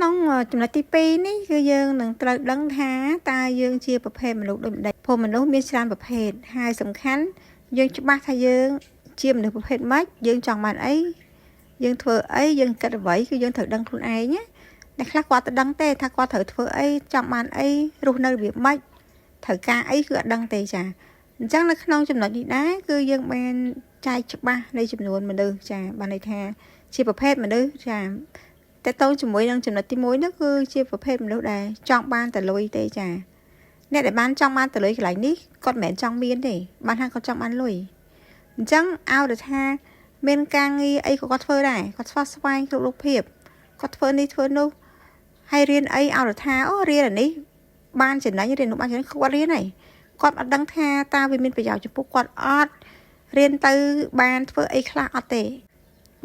ក្នុងចំណុចទី2នេះគឺយើងនឹងត្រូវដឹងថាតើយើងជាប្រភេទមនុស្សដូចម្ដេចព្រោះមនុស្សមានច្រើនប្រភេទហើយសំខាន់យើងច្បាស់ថាយើងជាមនុស្សប្រភេទម៉េចយើងចង់បានអីយើងធ្វើអីយើងគិតអ្វីគឺយើងត្រូវដឹងខ្លួនឯងណាអ្នកខ្លះគាត់ទៅដឹងទេថាគាត់ត្រូវធ្វើអីចង់បានអីរស់នៅរបៀបម៉េចត្រូវការអីគឺអត់ដឹងទេចាអញ្ចឹងនៅក្នុងចំណុចនេះដែរគឺយើងបានចែកច្បាស់នៃចំនួនមនុស្សចាបានន័យថាជាប្រភេទមនុស្សចាតើតងជាមួយនឹងចំណុចទី1នោះគឺជាប្រភេទមនុស្សដែលចង់បានតែលុយទេចាអ្នកដែលបានចង់បានតែលុយកន្លែងនេះគាត់មិនមែនចង់មានទេបានថាគាត់ចង់បានលុយអញ្ចឹងឲ្យតែថាមានការងារអីក៏គាត់ធ្វើដែរគាត់ស្វះស្វែងគ្រប់រូបភាពគាត់ធ្វើនេះធ្វើនោះហើយរៀនអីឲ្យតែថាអូរៀនអានេះបានចំណេញរៀននោះបានចំណេញគាត់រៀនហើយគាត់អត់ដឹងថាតើវាមានប្រយោជន៍ចំពោះគាត់អត់រៀនទៅបានធ្វើអីខ្លះអត់ទេ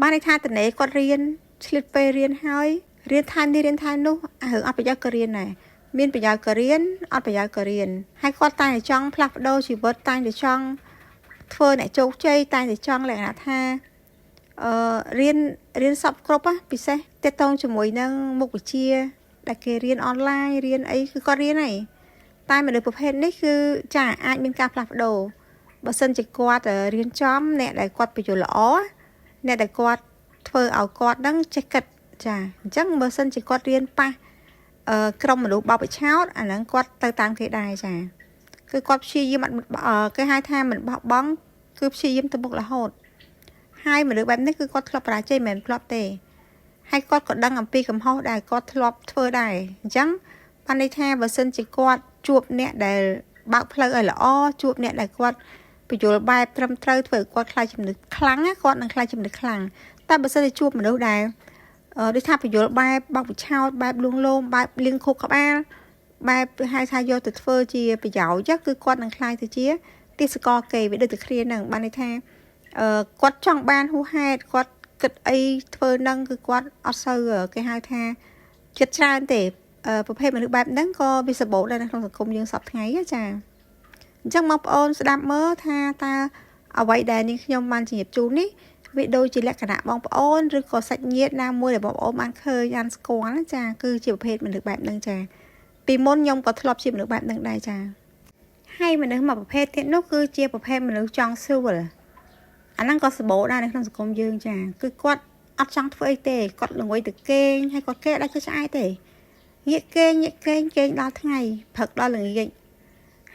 បានន័យថាតនេគាត់រៀនឆ្លៀតពេលរៀនហើយរៀនថែមនេះរៀនថែមនោះអារឿងអត់ប្រយោជន៍ក៏រៀនដែរមានប្រយោជន៍ក៏រៀនអត់ប្រយោជន៍ក៏រៀនហើយគាត់តែងតែចង់ផ្លាស់ប្ដូរជីវិតតែងតែចង់ធ្វើអ្នកជោគជ័យតែងតែចង់លក្ខណៈថាអឺរៀនរៀនសពគ្រប់ណាពិសេសតកតងជាមួយនឹងមុខវិជ្ជាដែលគេរៀនអនឡាញរៀនអីគឺគាត់រៀនហើយតែមនុស្សប្រភេទនេះគឺចាអាចមានការផ្លាស់ប្ដូរបើសិនជាគាត់រៀនចំអ្នកដែលគាត់បញ្យល់ល្អអ្នកដែលគាត់ធ្វើឲ្យគាត់នឹងចេះគិតចាអញ្ចឹងបើសិនជាគាត់រៀនប៉ះអឺក្រុមមនុស្សបោកបញ្ឆោតអាហ្នឹងគាត់ទៅតាមគេដែរចាគឺគាត់ព្យាយាមអត់គេហៅថាមិនបោះបង់គឺព្យាយាមទៅមុខរហូតហើយមនុស្សបែបនេះគឺគាត់ធ្លាប់បរាជ័យមិនមែនធ្លាប់ទេហើយគាត់ក៏ដឹងអំពីកំហុសដែលគាត់ធ្លាប់ធ្វើដែរអញ្ចឹងបានន័យថាបើសិនជាគាត់ជួបអ្នកដែលបើកផ្លូវឲ្យល្អជួបអ្នកដែលគាត់បញ្យល់បែបត្រឹមត្រូវធ្វើឲ្យគាត់ខ្លាចចំណឹកខ្លាំងគាត់នឹងខ្លាចចំណឹកខ្លាំងតែបើសិនជាជួបមនុស្សដែលដូចថាបញ្យល់បែបបោកបញ្ឆោតបែបលួងលោមបែបលៀងខុសក្បាលបែបហៅថាយកទៅធ្វើជាប្រយោជន៍គឺគាត់នឹងខ្លាយទៅជាទេសកលគេវាដូចតែគ្នានឹងបានន័យថាអឺគាត់ចង់បានហួសហេតុគាត់គិតអីធ្វើនឹងគឺគាត់អត់សូវគេហៅថាចិត្តច្រើនទេប្រភេទមនុស្សបែបហ្នឹងក៏វាសម្បូរដែរនៅក្នុងសង្គមយើងសប្តាហ៍ថ្ងៃចាអញ្ចឹងបងប្អូនស្ដាប់មើលថាតើអ្វីដែលនាងខ្ញុំបានជំរាបជូននេះវាដូចជាលក្ខណៈបងប្អូនឬក៏សាច់ញាតិណាមួយដែលបងប្អូនបានឃើញបានស្គាល់ចាគឺជាប្រភេទមនុស្សបែបហ្នឹងចាពីមុនខ្ញុំក៏ធ្លាប់ជាមនុស្សបែបហ្នឹងដែរចាហើយមនុស្សមួយប្រភេទទៀតនោះគឺជាប្រភេទមនុស្សចង់ស្រួលអាហ្នឹងក៏សម្បូរដែរនៅក្នុងសង្គមយើងចាគឺគាត់អត់ចង់ធ្វើអីទេគាត់ល្ងុយទៅគេងហើយគាត់គេអត់ចេះឆ្អែតទេងាកគេងងាកគេងគេងដល់ថ្ងៃព្រឹកដល់ល្ងាច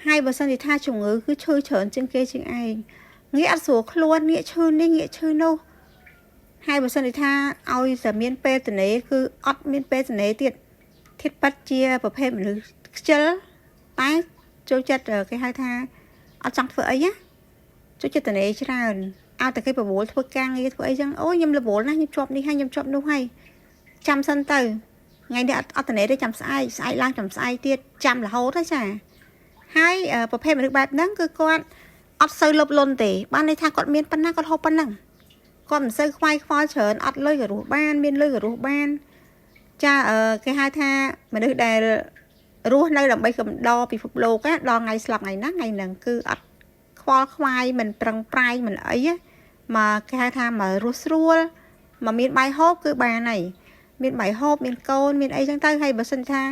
ហើយបើសិនជាថាជំងឺគឺឈឺច្រើនជាងគេជាងឯងងាកអត់ស្រួលខ្លួនងាកឈឺនេះងាកឈឺនោះហើយបើសិនជាថាឲ្យតែមានពេលតនេគឺអត់មានពេលតនេទៀតធៀបប៉ាត់ជាប្រភេទមនុស្សខ្ជិលតែចូលចិត្តគេហៅថាអត់ចង់ធ្វើអីណាចូលចិត្តតនេច្រើនឲ្យតែគេប្រមូលធ្វើការងារធ្វើអីចឹងអូខ្ញុំរវល់ណាស់ខ្ញុំជាប់នេះហើយខ្ញុំជាប់នោះហើយចាំសិនទៅថ្ងៃនេះអត់អត់តនេទេចាំស្អែកស្អែកឡើងចាំស្អែកទៀតចាំរហូតហ៎ចាហើយប្រភេទមនុស្សបែបហ្នឹងគឺគាត់អត់សូវលោភលន់ទេបានន័យថាគាត់មានប៉ុណ្ណាគាត់ហូបប៉ុណ្ណឹងគាត់មិនសូវខ្វាយខ្វល់ច្រើនអត់លុយក៏រស់បានមានលុយក៏រស់បានចាគេហៅថាមនុស្សដែលរស់នៅដើម្បីកំដរពិភពលោកដល់ថ្ងៃស្លាប់ថ្ងៃណាថ្ងៃហ្នឹងគឺអត់ខ្វល់ខ្វាយមិនប្រឹងប្រែងមិនអីមកគេហៅថាមករស់ស្រួលមកមានបាយហូបគឺបានហើយមានបាយហូបមានកូនមានអីចឹងទៅហើយបើសិនថា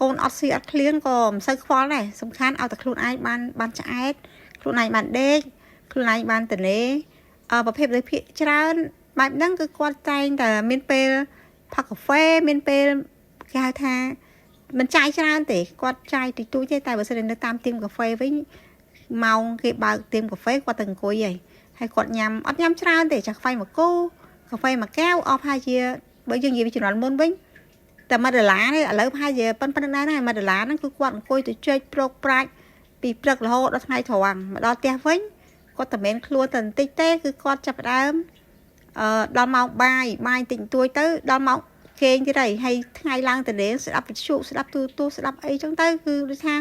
កូនអត់ស៊ីអត់ឃ្លានក៏មិនសូវខ្វល់ដែរសំខាន់ឲ្យតែខ្លួនឯងបានបានឆ្អែតខ្លួនឯងបានដេកខ្លួនឯងបានតនេប្រភេទមនុស្សភាគច្រើនបែបហ្នឹងគឺគាត់តែងតែមានពេលផឹកកាហ្វេមានពេលគេហៅថាមិនចាយច្រើនទេគាត់ចាយតិចតួចទេតែបើសិននៅតាមទីមកាហ្វេវិញម៉ោងគេបើកទីមកាហ្វេគាត់ទៅអង្គុយហើយហើយគាត់ញ៉ាំអត់ញ៉ាំច្រើនទេចាកាហ្វេមួយគូកាហ្វេមួយកែវអស់ប្រហែលជាបើយើងនិយាយពីជំនាន់មុនវិញតែ1ដុល្លារនេះឥឡូវប្រហែលជាប៉ុណ្្នឹងដែរ1ដុល្លារហ្នឹងគឺគាត់អង្គុយទៅជែកប្រោកប្រាជ្ញពីព្រឹករហូតដល់ថ្ងៃត្រង់មកដល់ផ្ទះវិញគាត់តែមិនខ្លួនតែបន្តិចទេគឺគាត់ចាប់ផ្ដើមអឺដល់ម៉ោងបាយបាយតិចបន្តួចទៅដល់ម៉ោងគេងទៀតហើយហើយថ្ងៃឡើងទៅលេងស្ដាប់វិទ្យុស្ដាប់ទូរទស្សន៍ស្ដាប់អីចឹងទៅគឺដូចថា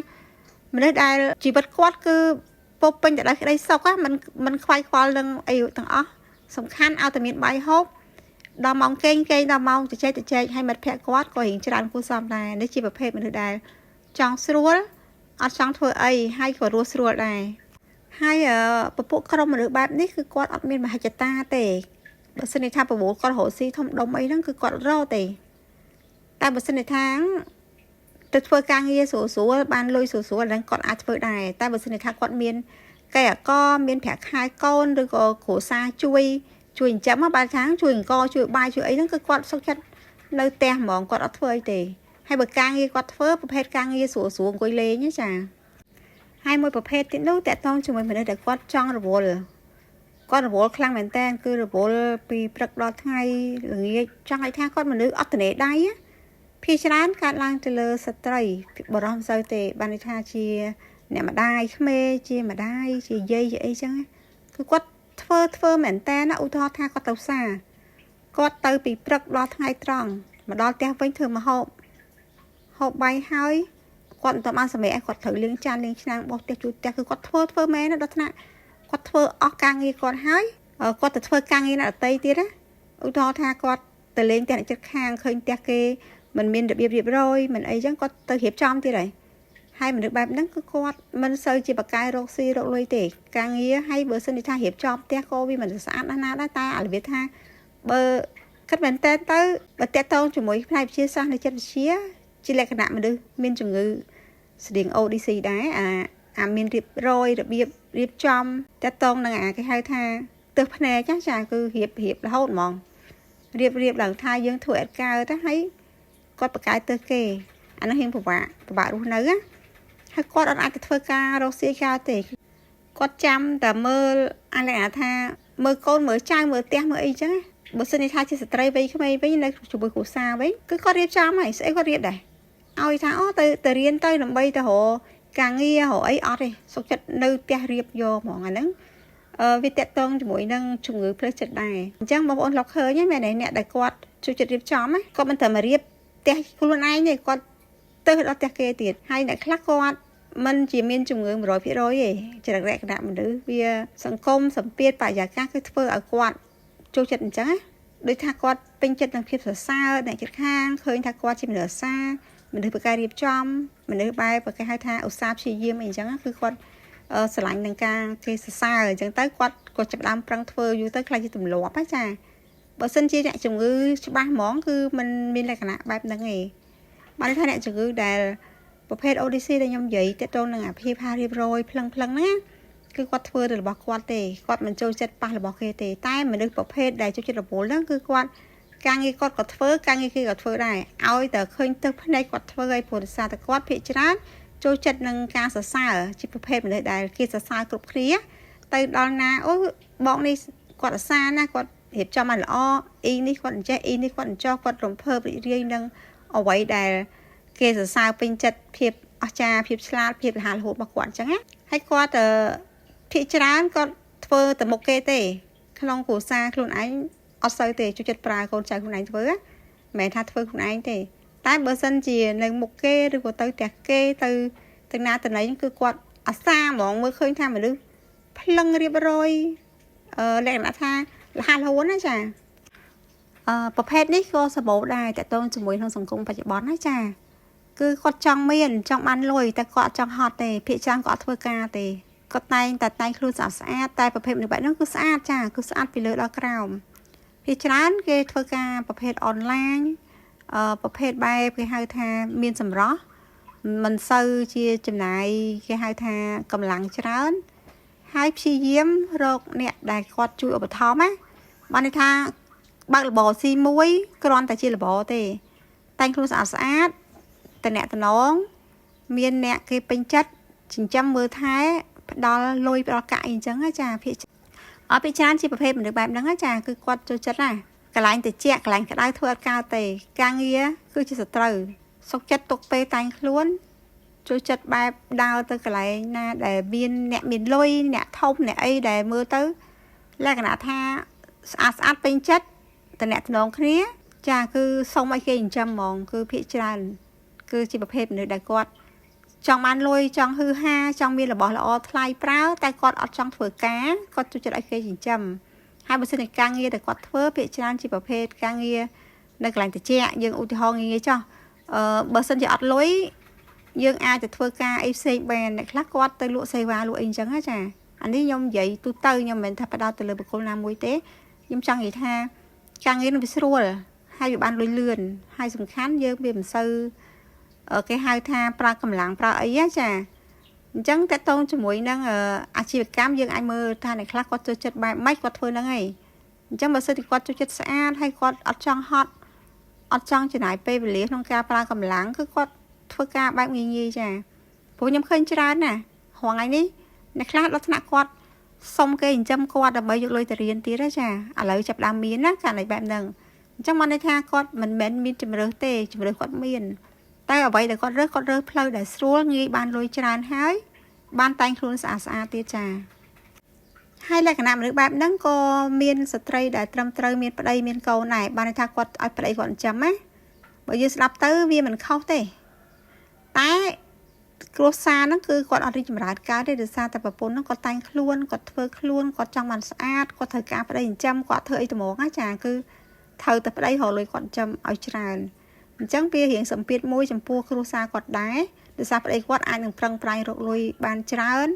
មនុស្សដែលជីវិតគាត់គឺពោពេញទៅដោយក្តីសុខមិនមិនខ្វាយខ្វល់នឹងអីទាំងអស់សំខាន់ឲ្យតែមានបាយហូបដល់ម៉ោងគេងគេងដល់ម៉ោងជជែកជជែកឲ្យមិត្តភក្តិគាត់ក៏រៀងច្រើនគួរសមដែរនេះជាប្រភេទមនុស្សដែលចង់ស្រួលអត់ចង់ធ្វើអីហើយក៏រស់ស្រួលដែរហើយពពួកក្រុមមនុស្សបែបនេះគឺគាត់អត់មានមហិច្ឆតាទេបើសិនជាថាប្រមូលគាត់រកស៊ីធំដុំអីហ្នឹងគឺគាត់រកទេតែ តែបើសិនជាថាទៅធ្វើការងារស្រួលស្រួលបានលុយស្រួលស្រួលអាហ្នឹងគាត់អាចធ្វើដែរតែបើសិនជាថាគាត់មានកេអកមានប្រាក់ខែកូនឬក៏គ្រួសារជួយជួយចិញ្ចឹមបើថាជួយអង្គជួយបាយជួយអីហ្នឹងគឺគាត់សុខចិត្តនៅផ្ទះហ្មងគាត់អត់ធ្វើអីទេហើយបើការងារគាត់ធ្វើប្រភេទការងារស្រួលស្រួលអង្គុយលេងណាចាហើយមួយប្រភេទទៀតនោះតកតងជាមួយមនុស្សដែលគាត់ចង់រវល់គាត់រវល់ខ្លាំងមែនតើគឺរវល់ពីព្រឹកដល់ថ្ងៃល្ងាចចង់ឲ្យថាគាត់មនុស្សអត់តនេដៃភាគច្រើនកើតឡើងទៅលើស្ត្រីបរិសុទ្ធមិនសូវទេបានន័យថាជាអ្នកម្ដាយក្មេជាម្ដាយជាយាយជាអីចឹងគឺគាត់ធ្វើធ្វើមែនតើណាឧទាហរណ៍ថាគាត់ទៅផ្សារគាត់ទៅពីព្រឹកដល់ថ្ងៃត្រង់មកដល់ផ្ទះវិញធ្វើម្ហូបហូបបាយហើយគាត់មិនបានសម្រេចឲ្យគាត់ត្រូវលាងចានលាងឆ្នាំងបោសផ្ទះជូតផ្ទះគឺគាត់ធ្វើធ្វើមែនណាដល់ថ្នាក់គាត់ធ្វើអស់ការងារគាត់ហើយគាត់ទៅធ្វើការងារអ្នកដទៃទៀតណាឧទាហរណ៍ថាគាត់ទៅលេងផ្ទះអ្នកជិតខាងឃើញផ្ទះគេមិនមានរបៀបរៀបរយមិនអីចឹងគាត់ទៅរៀបចំទៀតហើយហើយមនុស្សបែបហ្នឹងគឺគាត់មិនសូវជាបកកែរកស៊ីរកលុយទេការងារហើយបើសិនជាថារៀបចំផ្ទះក៏វាមិនស្អាតណាស់ណាដែរតែអារបៀបថាបើគិតមែនតើទៅបើតាក់ទងជាមួយផ្នែកវិទ្យាសាស្ត្រនៃចិត្តវិទ្យាជាលក្ខណៈមនុស្សមានជំងឺស្តៀង ODC ដែរអាអាមានរៀបរយរបៀបរៀបចំតាក់ទងនឹងអាគេហៅថាទើសភ្នែកចាចាគឺរៀបរៀបរហូតហ្មងរៀបរៀបឡើងថាយើងធ្វើអត់កើតទៅហើយគាត់បកកែទើសគេអានោះរៀងពិបាកពិបាករស់នៅណាហើយគាត់អត់អាចទៅធ្វើការរកស៊ីកើតទេគាត់ចាំតែមើលអាលក្ខណៈថាមើលកូនមើលចៅមើលផ្ទះមើលអីចឹងបើសិនជាថាជាស្ត្រីវ័យក្មេងវិញនៅជាមួយគ្រួសារវិញគឺគាត់រៀបចំហើយស្អីគាត់រៀបដែរឲ្យថាអូទៅទៅរៀនទៅដើម្បីទៅរកការងាររកអីអត់ទេសុខចិត្តនៅផ្ទះរៀបយកហ្មងអាហ្នឹងអឺវាតកតងជាមួយនឹងជំងឺផ្លូវចិត្តដែរអញ្ចឹងបងប្អូនធ្លាប់ឃើញហ្នឹងមែនទេអ្នកដែលគាត់ជួយចិត្តរៀបចំគាត់មិនត្រឹមរៀបផ្ទះខ្លួនឯងទេគាត់ទៅដល់ផ្ទះគេទៀតហើយអ្នកខ្លះគាត់មិនជាមានជំងឺ100%ទេចរិតលក្ខណៈមនុស្សវាសង្គមសម្ពាធបរិយាកាសគឺធ្វើឲ្យគាត់ចូលចិត្តអញ្ចឹងណាដូចថាគាត់ពេញចិត្តនឹងភាពសរសើរអ្នកជិតខាងឃើញថាគាត់ជាមនុស្សអាសាមនុស្សប្រកែរៀបចំមនុស្សបែបគេហៅថាឧស្សាហ៍ព្យាយាមអីអញ្ចឹងគឺគាត់ស្រឡាញ់នឹងការគេសរសើរអញ្ចឹងទៅគាត់ក៏ចាប់ដើមប្រឹងធ្វើយូរទៅខ្លាចជាទម្លាប់ណាចាបើសិនជាអ្នកជំងឺច្បាស់ហ្មងគឺมันមានលក្ខណៈបែបហ្នឹងឯងបានថាអ្នកជំងឺដែលប្រភេទ ODC ដែលខ្ញុំនិយាយតទៅនឹងអាភាពហារៀបរយភ្លឹងភ្លឹងហ្នឹងគឺគាត់ធ្វើទៅរបស់គាត់ទេគាត់មិនចូលចិត្តប៉ះរបស់គេទេតែមនុស្សប្រភេទដែលចូលចិត្តរវល់ហ្នឹងគឺគាត់ការងារគាត់ក៏ធ្វើការងារគេក៏ធ្វើដែរឲ្យតែឃើញទឹកភ្នែកគាត់ធ្វើឲ្យព្រោះសារតែគាត់ភាកច្រើនចូលចិត្តនឹងការសរសើរជាប្រភេទមនុស្សដែលគេសរសើរគ្រប់គ្នាទៅដល់ណាអូបងនេះគាត់អាសាណាគាត់រៀបចំឲ្យល្អអ៊ីនេះគាត់អញ្ចេះអ៊ីនេះគាត់អញ្ចោះគាត់រំភើបរីករាយនឹងអ្វីដែលគេសរសើរពេញចិត្តភាពអស្ចារ្យភាពឆ្លាតភាពរហ័សរហួតរបស់គាត់អញ្ចឹងណាហើយគាត់ភាគច្រើនគាត់ធ្វើតែមុខគេទេក្នុងគ្រួសារខ្លួនឯងអត់សូវទេជួយចិត្តប្រើកូនចៅខ្លួនឯងធ្វើមិនមែនថាធ្វើខ្លួនឯងទេតែបើសិនជានៅមុខគេឬក៏ទៅផ្ទះគេទៅទៅណាទៅណីគឺគាត់អាសាហ្មងមើលឃើញថាមនុស្សភ្លឹងរៀបរយអឺលក្ខណៈថារហ័សរហួនណាចាអឺប្រភេទនេះក៏សម្បូរដែរតកតងជាមួយក្នុងសង្គមបច្ចុប្បន្នណាចាគឺគាត់ចង់មានចង់បានលុយតែគាត់អត់ចង់ហត់ទេភាគច្រើនគាត់អត់ធ្វើការទេគាត់តែងតែតែងខ្លួនស្អាតស្អាតតែប្រភេទមនុស្សបែបហ្នឹងគឺស្អាតចាគឺស្អាតពីលើដល់ក្រោមភាគច្រើនគេធ្វើការប្រភេទអនឡាញអឺប្រភេទបែបគេហៅថាមានសម្រស់មិនសូវជាចំណាយគេហៅថាកម្លាំងច្រើនហើយព្យាយាមរកអ្នកដែលគាត់ជួយឧបត្ថម្ភណាបានន័យថាបើករបរស៊ីមួយគ្រាន់តែជារបរទេតែងខ្លួនស្អាតស្អាតតំណតំណងមានអ្នកគេពេញចិត្តចិញ្ចឹមមើលថែផ្ដល់លុយផ្ដល់កាក់អីអញ្ចឹងណាចាភាគអត់ពីច្រើនជាប្រភេទមនុស្សបែបហ្នឹងណាចាគឺគាត់ចូលចិត្តណាកន្លែងត្រជាក់កន្លែងក្តៅធ្វើអត់កើតទេការងារគឺជាសត្រូវសុខចិត្តទុកពេលតែងខ្លួនចូលចិត្តបែបដើរទៅកន្លែងណាដែលមានអ្នកមានលុយអ្នកធំអ្នកអីដែលមើលទៅលក្ខណៈថាស្អាតស្អាតពេញចិត្តតំណតំណងគ្នាចាគឺសុំឲ្យគេចិញ្ចឹមហ្មងគឺភាគច្រើនគឺជាប្រភេទមនុស្សដែលគាត់ចង់បានលុយចង់ហឺហាចង់មានរបស់ល្អថ្លៃប្រើតែគាត់អត់ចង់ធ្វើការគាត់ចូលចិត្តឲ្យគេចិញ្ចឹមហើយបើសិនជាការងារដែលគាត់ធ្វើភាគច្រើនជាប្រភេទការងារនៅកន្លែងត្រជាក់យើងឧទាហរណ៍ងាយៗចុះអឺបើសិនជាអត់លុយយើងអាចទៅធ្វើការអីផ្សេងបានអ្នកខ្លះគាត់ទៅលក់សេវាលក់អីអញ្ចឹងណាចាអានេះខ្ញុំនិយាយទូទៅខ្ញុំមិនមែនថាផ្ដោតទៅលើបុគ្គលណាមួយទេខ្ញុំចង់និយាយថាការងារនឹងវាស្រួល ហើយវាបានលុយលឿនហើយសំខាន់យើងវាមិនសូវគេហៅថាប្រើកម្លាំងប្រើអីណាចាអញ្ចឹងតកតងជាមួយនឹងអាជីវកម្មយើងអាចមើលថាអ្នកខ្លះគាត់ចូលចិត្តបែបម៉េចគាត់ធ្វើហ្នឹងឯងអញ្ចឹងបើសិនជាគាត់ចូលចិត្តស្អាតហើយគាត់អត់ចង់ហត់អត់ចង់ចំណាយពេលវេលាក្នុងការប្រើកម្លាំងគឺគាត់ធ្វើការបែបងាយងាយចាព្រោះខ្ញុំឃើញច្រើនណាស់រាល់ថ្ងៃនេះអ្នកខ្លះដល់ថ្នាក់គាត់សុំគេចិញ្ចឹមគាត់ដើម្បីយកលុយទៅរៀនទៀតណាចាឥឡូវចាប់ដើមមានណាករណីបែបហ្នឹងអញ្ចឹងបានន័យថាគាត់មិនមែនមានជំរើសទេជំរើសគាត់មានតែអ្វីដែលគាត់រើសគាត់រើសផ្លូវដែលស្រួលងាយបានលុយច្រើនហើយបានតែងខ្លួនស្អាតស្អាតទៀតចាហើយលក្ខណៈមនុស្សបែបហ្នឹងក៏មានស្ត្រីដែលត្រឹមត្រូវមានប្តីមានកូនដែរបានន័យថាគាត់ឲ្យប្តីគាត់ចិញ្ចឹមណាបើយើងស្ដាប់ទៅវាមិនខុសទេតែគ្រួសារហ្នឹងគឺគាត់អត់រីកចម្រើនកើតទេដោយសារតែប្រពន្ធហ្នឹងគាត់តែងខ្លួនគាត់ធ្វើខ្លួនគាត់ចង់បានស្អាតគាត់ត្រូវការប្តីចិញ្ចឹមគាត់ធ្វើអីត្មងណាចាគឺត្រូវតែប្តីរកលុយគាត់ចិញ្ចឹមឲ្យច្រើនអញ្ចឹងវារៀងសម្ពាធមួយចំពោះគ្រួសារគាត់ដែរដោយសារប្តីគាត់អាចនឹងប្រឹងប្រែងរកលុយបានច្រើន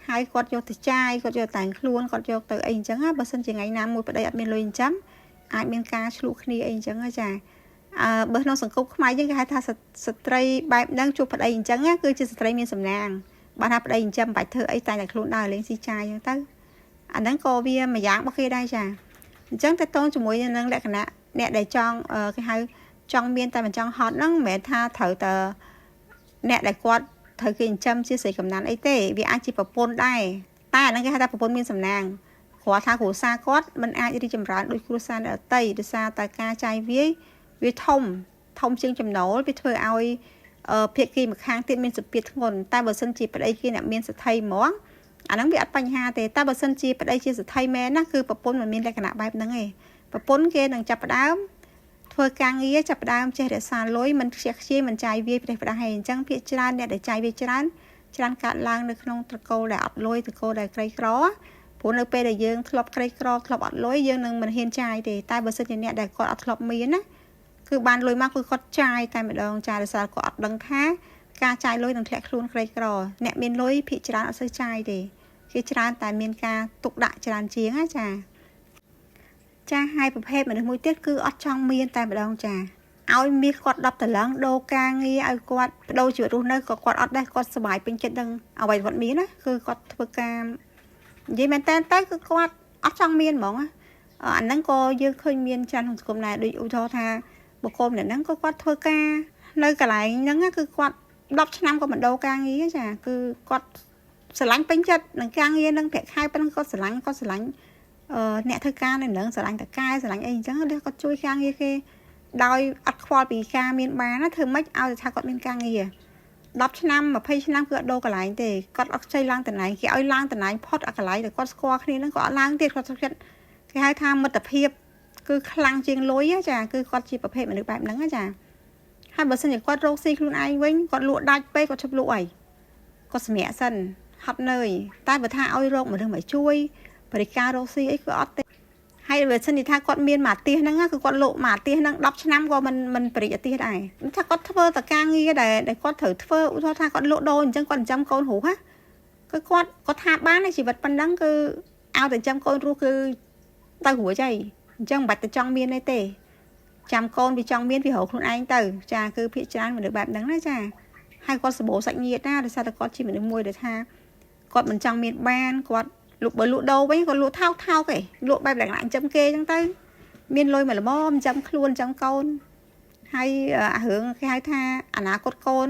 ហើយគាត់យកទៅចាយគាត់យកតែងខ្លួនគាត់យកទៅអីអញ្ចឹងណាបើសិនជាថ្ងៃណាមួយប្តីអត់មានលុយចិញ្ចឹមអាចមានការឆ្លោះគ្នាអីអញ្ចឹងណាចាអឺបើក្នុងសង្គមខ្មែរយើងគេហៅថាស្ត្រីបែបហ្នឹងជួបប្តីអញ្ចឹងណាគឺជាស្ត្រីមានសំណាងបើថាប្តីចិញ្ចឹមមិនបាច់ធ្វើអីតែតែខ្លួនដើរលេងស៊ីចាយអញ្ចឹងទៅអាហ្នឹងក៏វាមួយយ៉ាងរបស់គេដែរចាអញ្ចឹងតើតងជាមួយនឹងលក្ខណៈអ្នកដែលចង់គេហៅចង់មានតែមិនចង់ហត់ហ្នឹងមិនមែនថាត្រូវតែអ្នកដែលគាត់ត្រូវគេចិញ្ចឹមជាស្រីកំណាន់អីទេវាអាចជាប្រពន្ធដែរតែអាហ្នឹងគេហៅថាប្រពន្ធមានសំណាងគ្រាន់ថាគ្រួសារគាត់មិនអាចរីកចម្រើនដូចគ្រួសារអ្នកដទៃដោយសារតែការចាយវាយវាធំធំជាងចំណូលវាធ្វើឲ្យភាគីម្ខាងទៀតមានសម្ពាធធ្ងន់តែបើសិនជាប្តីគេអ្នកមានសទ្ធិហ្មងអាហ្នឹងវាអត់បញ្ហាទេតែបើសិនជាប្តីជាសទ្ធិមែនណាគឺប្រពន្ធមិនមានលក្ខណៈបែបហ្នឹងទេប្រពន្ធគេនឹងចាប់ផ្ដើមធ្វើការងារចាប់ផ្ដើមចេះរក្សាលុយមិនខ្ជះខ្ជាយមិនចាយវាយប្រេះផ្ដាស់ហើយអញ្ចឹងភាគច្រើនអ្នកដែលចាយវាយច្រើនច្រើនកើតឡើងនៅក្នុងត្រកូលដែលអត់លុយត្រកូលដែលក្រីក្រព្រោះនៅពេលដែលយើងធ្លាប់ក្រីក្រធ្លាប់អត់លុយយើងនឹងមិនហ៊ានចាយទេតែបើសិនជាអ្នកដែលគាត់អត់ធ្លាប់មានណាគឺបានលុយមកគឺគាត់ចាយតែម្ដងចាយដោយសារគាត់អត់ដឹងថាការចាយលុយនឹងធ្លាក់ខ្លួនក្រីក្រអ្នកមានលុយភាគច្រើនអត់សូវចាយទេគេច្រើនតែមានការទុកដាក់ច្រើនជាងណាចាចាហើយប្រភេទមនុស្សមួយទៀតគឺអត់ចង់មានតែម្ដងចាឲ្យមាសគាត់10តឡើងដូរការងារឲ្យគាត់បដូរជីវិតរស់នៅក៏គាត់អត់ដែរគាត់សប្បាយពេញចិត្តនឹងអ្វីគាត់មានណាគឺគាត់ធ្វើការនិយាយមែនតើទៅគឺគាត់អត់ចង់មានហ្មងអាហ្នឹងក៏យើងឃើញមានច្រើនក្នុងសង្គមដែរដូចឧទាហរណ៍ថាបុគ្គលម្នាក់ហ្នឹងក៏គាត់ធ្វើការនៅកន្លែងហ្នឹងគឺគាត់10ឆ្នាំក៏មិនដូរការងារចាគឺគាត់ស្រឡាញ់ពេញចិត្តនឹងការងារនឹងប្រាក់ខែប៉ុណ្ណឹងគាត់ស្រឡាញ់គាត់ស្រឡាញ់អ្នកធ្វើការនៅនឹងស្រឡាញ់តកែស្រឡាញ់អីអញ្ចឹងគាត់ជួយការងារគេដោយអត់ខ្វល់ពីការមានបានណាធ្វើម៉េចឲ្យថាគាត់មានការងារ10ឆ្នាំ20ឆ្នាំគឺអត់ដូរកន្លែងទេគាត់អត់ខ្ចីឡើងតំណែងគេឲ្យឡើងតំណែងផុតអាកន្លែងដែលគាត់ស្គាល់គ្នាហ្នឹងក៏អត់ឡើងទៀតគាត់សុខចិត្តគេហៅថាមិត្តភាពគឺខ្លាំងជាងលុយចាគឺគាត់ជាប្រភេទមនុស្សបែបហ្នឹងចាហើយបើសិនជាគាត់រកស៊ីខ្លួនឯងវិញគាត់លក់ដាច់ពេកគាត់ឈប់លក់អីគាត់សម្រាកសិនហត់នឿយតែបើថាឲ្យរកមនុស្សមកជួយបរិការរកស៊ីអីគឺអត់ទេហើយបើសិនជាថាគាត់មានមួយអាទិសហ្នឹងគឺគាត់លក់មួយអាទិសហ្នឹង10ឆ្នាំក៏មិនបរិយាអាទិសដែរថាគាត់ធ្វើតែការងារដែលគាត់ត្រូវធ្វើឧទាហរណ៍ថាគាត់លក់ដូរអញ្ចឹងគាត់ចិញ្ចឹមកូនរស់ណាគឺគាត់ថាបានជីវិតប៉ុណ្ណឹងគឺឲ្យតែចិញ្ចឹមកូនរស់គឺទៅរួចហើយអញ្ចឹងមិនបាច់ទៅចង់មានទេចាំកូនវាចង់មានវារកខ្លួនឯងទៅចាគឺភាគច្រើនមនុស្សបែបហ្នឹងណាចាហើយគាត់សម្បូរសាច់ញាតិណាដោយសារតែគាត់ជាមនុស្សមួយដែលថាគាត់មិនចង់មានបានគាត់លក់បើលក់ដូរវិញគាត់លក់ថោកថោកឯងលក់បែបលក្ខណៈចិញ្ចឹមគេអញ្ចឹងទៅមានលុយមកល្មមចិញ្ចឹមខ្លួនចិញ្ចឹមកូនហើយអារឿងគេហៅថាអនាគតកូន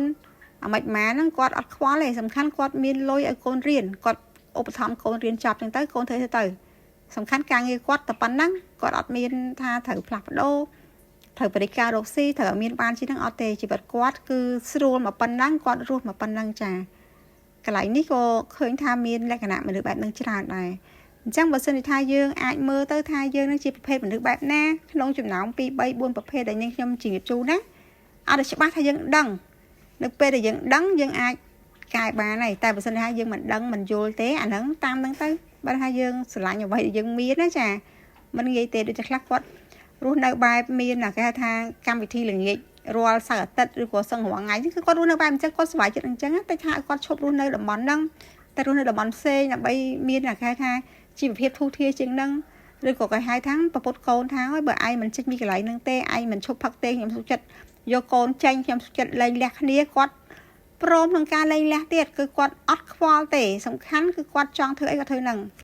អាម៉េចម៉ាហ្នឹងគាត់អត់ខ្វល់ទេសំខាន់គាត់មានលុយឲ្យកូនរៀនគាត់ឧបត្ថម្ភកូនរៀនចប់អញ្ចឹងទៅកូនធ្វើទៅសំខាន់ការងារគាត់តែប៉ុណ្ណឹងគាត់អត់មានថាត្រូវផ្លាស់ប្ដូរត្រូវបរិការរកស៊ីត្រូវឲ្យមានបានជាងហ្នឹងអត់ទេជីវិតគាត់គឺស្រួលមកប៉ុណ្ណឹងគាត់រស់មកប៉ុណ្ណឹងចាកន្លែងនេះក៏ឃើញថាមានលក្ខណៈមនុស្សបែបហ្នឹងច្រើនដែរអញ្ចឹងបើសិនជាថាយើងអាចមើលទៅថាយើងនឹងជាប្រភេទមនុស្សបែបណាក្នុងចំណោម2 3 4ប្រភេទដែលនាងខ្ញុំជម្រាបជូនណាអត់តែច្បាស់ថាយើងដឹងនៅពេលដែលយើងដឹងយើងអាចកែបានហើយតែបើសិនថាយើងមិនដឹងមិនយល់ទេអាហ្នឹងតាមហ្នឹងទៅបើថាយើងស្រឡាញ់អ្វីដែលយើងមានណាចាមិនងាយទេដូចតែខ្លះគាត់រស់នៅបែបមានគេហៅថាកម្មវិធីល្ងាចរាល់សៅរ៍អាទិត្យឬក៏សឹងរាល់ថ្ងៃគឺគាត់រស់នៅបែបអញ្ចឹងគាត់សប្បាយចិត្តអញ្ចឹងតែថាឲ្យគាត់ឈប់រស់នៅតំបន់ហ្នឹងតែរស់នៅតំបន់ផ្សេងដើម្បីមានគេហៅថាជីវភាពធូរធារជាងហ្នឹង ឬក៏គេហៅថាប្រពុតកូនថាហើយបើឯងមិនចេញពីកន្លែងហ្នឹងទេឯងមិនឈប់ផឹកទេខ្ញុំសុខចិត្តយកកូនចេញខ្ញុំសុខចិត្តលែងលះគ្នាគាត់ព្រមក្នុងការលែងលះទៀតគឺគាត់អត់ខ្វល់ទេសំខាន់គឺគាត់ចង់ធ្វើអីក៏ធ្វើហ្នឹង។